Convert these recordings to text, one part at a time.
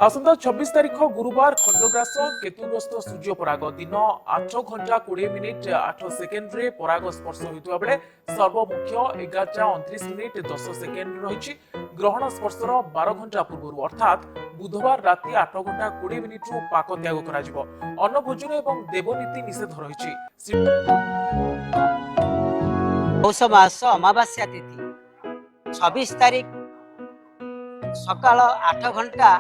ଆସନ୍ତା 26 ତାରିଖ ଗୁରୁବାର ଖଣ୍ଡଗ୍ରାସ କେତୁଗ୍ରସ୍ତ ସୂର୍ଯ୍ୟପରାଗ। ଦିନ 8 ଘଣ୍ଟା 20 ମିନିଟ୍ 8 ସେକେଣ୍ଡରେ ପରାଗ ସ୍ପର୍ଶ ହେଉଥିବା ବେଳେ ସର୍ବମୁଖ୍ୟ 11ଟା 29 ମିନିଟ୍ 10 ସେକେଣ୍ଡ ରହିଛି। ଗ୍ରହଣ ସ୍ପର୍ଶର 12 ଘଣ୍ଟା ପୂର୍ବରୁ, ଅର୍ଥାତ୍ ବୁଧବାର ରାତି 8 ଘଣ୍ଟା 20 ମିନିଟ୍ରୁ ପାକ ତ୍ୟାଗ କରାଯିବ। ଅନ୍ନଭୋଜନ ଏବଂ ଦେବନୀତି ନିଷେଧ ରହିଛି। ପୌଷ ମାସ ଅମାବାସ୍ୟା ତିଥି 26 ତାରିଖ ସକାଳ 8 ଘଣ୍ଟା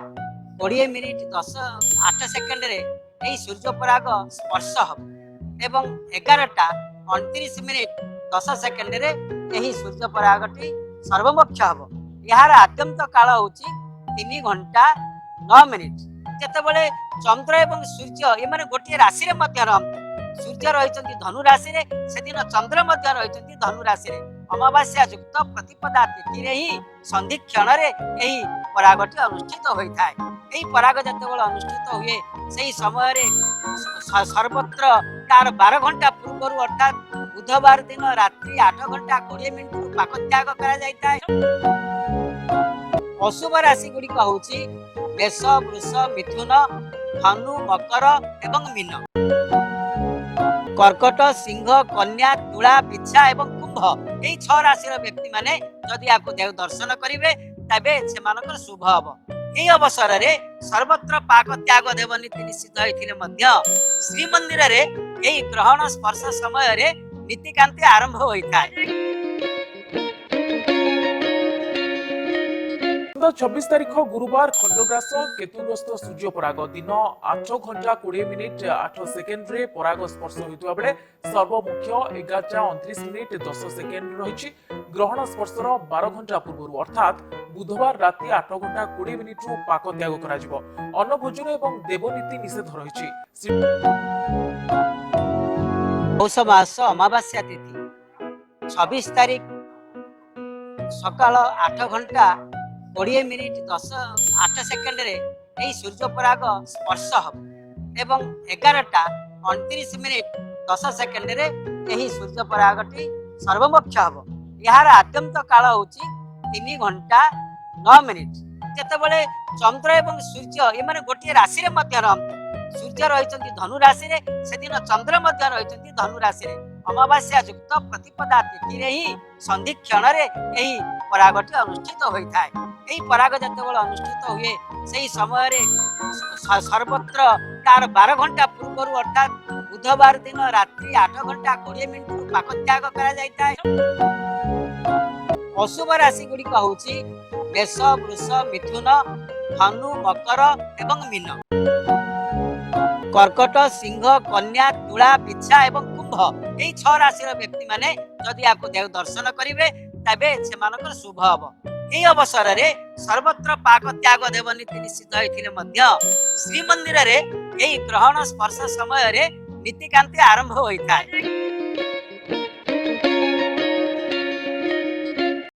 20 ମିନିଟ୍ 8 ସେକେଣ୍ଡରେ ଏହି ସୂର୍ଯ୍ୟପରାଗ ସ୍ପର୍ଶ ହେବ ଏବଂ 11ଟା 29 ମିନିଟ୍ 10 ସେକେଣ୍ଡରେ ଏହି ସୂର୍ଯ୍ୟପରାଗଟି ସର୍ବମୋକ୍ଷ ହେବ। ଏହାର ଆଦ୍ୟନ୍ତ କାଳ ହେଉଛି 3 ଘଣ୍ଟା 9 ମିନିଟ୍। ଯେତେବେଳେ ଚନ୍ଦ୍ର ଏବଂ ସୂର୍ଯ୍ୟ ଏମାନେ ଗୋଟିଏ ରାଶିରେ ମଧ୍ୟ ରହନ୍ତି, ସୂର୍ଯ୍ୟ ରହିଛନ୍ତି ଧନୁ ରାଶିରେ, ସେଦିନ ଚନ୍ଦ୍ର ମଧ୍ୟ ରହିଛନ୍ତି ଧନୁ ରାଶିରେ। ଅମାବାସ୍ୟା ଯୁକ୍ତ ପ୍ରତିପଦା ତିଥିରେ ହିଁ ସନ୍ଧି କ୍ଷଣରେ ଏହି ପରାଗଟି ଅନୁଷ୍ଠିତ ହୋଇଥାଏ। ଏହି ପରାଗ ଯେତେବେଳେ ଅନୁଷ୍ଠିତ ହୁଏ, ସେହି ସମୟରେ ସର୍ବତ୍ର ତାର 12 ଘଣ୍ଟା ପୂର୍ବରୁ, ଅର୍ଥାତ୍ ବୁଧବାର ଦିନ ରାତ୍ରି 8 ଘଣ୍ଟା 20 ମିନିଟରୁ ପାକତ୍ୟାଗ କରାଯାଇଥାଏ। ଅଶୁଭ ରାଶି ଗୁଡ଼ିକ ହେଉଛି ମେଷ, ବୃଷ, ମିଥୁନ, ଧନୁ, ମକର ଏବଂ ମୀନ। କର୍କଟ, ସିଂହ, କନ୍ୟା, ତୁଳା, ବିଛା ଏବଂ କୁମ୍ଭ, ଏହି ଛଅ ରାଶିର ବ୍ୟକ୍ତିମାନେ ଯଦି ୟାକୁ ଦର୍ଶନ କରିବେ, ତେବେ ସେମାନଙ୍କର ଶୁଭ ହବ। ଏହି ଅବସରରେ ସର୍ବତ୍ର ପାକ ତ୍ୟାଗ ଦେବ ନୀତି ନିଷିଦ୍ଧ ହୋଇଥିଲେ ମଧ୍ୟ ଶ୍ରୀମନ୍ଦିରରେ ଏହି ଗ୍ରହଣ ସ୍ପର୍ଶ ସମୟରେ ନୀତିକାନ୍ତି ଆରମ୍ଭ ହୋଇଥାଏ। 26 ତାରିଖ ଗୁରୁବାର ଖଣ୍ଡଗ୍ରାସ କେତୁଗ୍ରସ୍ତ ସୂର୍ଯ୍ୟପରାଗ। ଦିନ 8 ଘଣ୍ଟା 20 ମିନିଟ୍ 8 ସେକେଣ୍ଡରେ ପରାଗ ସ୍ପର୍ଶ ହେଉଥିବା ବେଳେ ସର୍ବମୁଖ୍ୟ 11ଟା 29 ମିନିଟ୍ 10 ସେକେଣ୍ଡ ରହିଛି। ଗ୍ରହଣ ସ୍ପର୍ଶର 12 ଘଣ୍ଟା ପୂର୍ବରୁ, ଅର୍ଥାତ୍ ବୁଧବାର ରାତି 8 ଘଣ୍ଟା 20 ମିନିଟ୍ରୁ ପାକ ତ୍ୟାଗ କରାଯିବ। ଅନ୍ନଭୋଜନ ଏବଂ ଦେବନୀତି ନିଷେଧ ରହିଛି। ପୌଷ ମାସ ଅମାବାସ୍ୟା ତିଥି 26 ତାରିଖ ସକାଳ 8 ଘଣ୍ଟା 20 ମିନିଟ୍ 8 ସେକେଣ୍ଡରେ ଏହି ସୂର୍ଯ୍ୟପରାଗ ସ୍ପର୍ଶ ହେବ ଏବଂ 11ଟା 29 ମିନିଟ୍ 10 ସେକେଣ୍ଡରେ ଏହି ସୂର୍ଯ୍ୟପରାଗଟି ସର୍ବମୋକ୍ଷ ହେବ। ଏହାର ଆଦ୍ୟନ୍ତ କାଳ ହେଉଛି 3 ଘଣ୍ଟା 9 ମିନିଟ୍। ଯେତେବେଳେ ଚନ୍ଦ୍ର ଏବଂ ସୂର୍ଯ୍ୟ ଏମାନେ ଗୋଟିଏ ରାଶିରେ ମଧ୍ୟ ରହନ୍ତି, ସୂର୍ଯ୍ୟ ରହିଛନ୍ତି ଧନୁ ରାଶିରେ, ସେଦିନ ଚନ୍ଦ୍ର ମଧ୍ୟ ରହିଛନ୍ତି ଧନୁ ରାଶିରେ। ଅମାବାସ୍ୟା ଯୁକ୍ତ ପ୍ରତିପଦା ତିଥିରେ ହିଁ ସନ୍ଧି କ୍ଷଣରେ ଏହି ପରାଗଟି ଅନୁଷ୍ଠିତ ହୋଇଥାଏ। ଏହି ପରାଗ ଯେତେବେଳେ ଅନୁଷ୍ଠିତ ହୁଏ, ସେହି ସମୟରେ ସର୍ବତ୍ର ତାର 12 ଘଣ୍ଟା ପୂର୍ବରୁ, ଅର୍ଥାତ୍ ବୁଧବାର ଦିନ ରାତ୍ରି 8 ଘଣ୍ଟା 20 ମିନିଟରୁ ପାକତ୍ୟାଗ କରାଯାଇଥାଏ। ଅଶୁଭ ରାଶି ଗୁଡ଼ିକ ହେଉଛି ମେଷ, ବୃଷ, ମିଥୁନ, ଧନୁ, ମକର ଏବଂ ମୀନ। କର୍କଟ, ସିଂହ, କନ୍ୟା, ତୁଳା, ବିଛା ଏବଂ କୁମ୍ଭ, ଏହି ଛଅ ରାଶିର ବ୍ୟକ୍ତିମାନେ ଯଦି ୟାକୁ ଦର୍ଶନ କରିବେ, ତେବେ ସେମାନଙ୍କର ଶୁଭ ହବ। ଏହି ଅବସରରେ ସର୍ବତ୍ର ପାକ ତ୍ୟାଗ ଦେବ ନୀତି ନିଷିଦ୍ଧ ହୋଇଥିଲେ ମଧ୍ୟ ଶ୍ରୀମନ୍ଦିରରେ ଏହି ଗ୍ରହଣ ସ୍ପର୍ଶ ସମୟରେ ନୀତିକାନ୍ତି ଆରମ୍ଭ ହୋଇଥାଏ।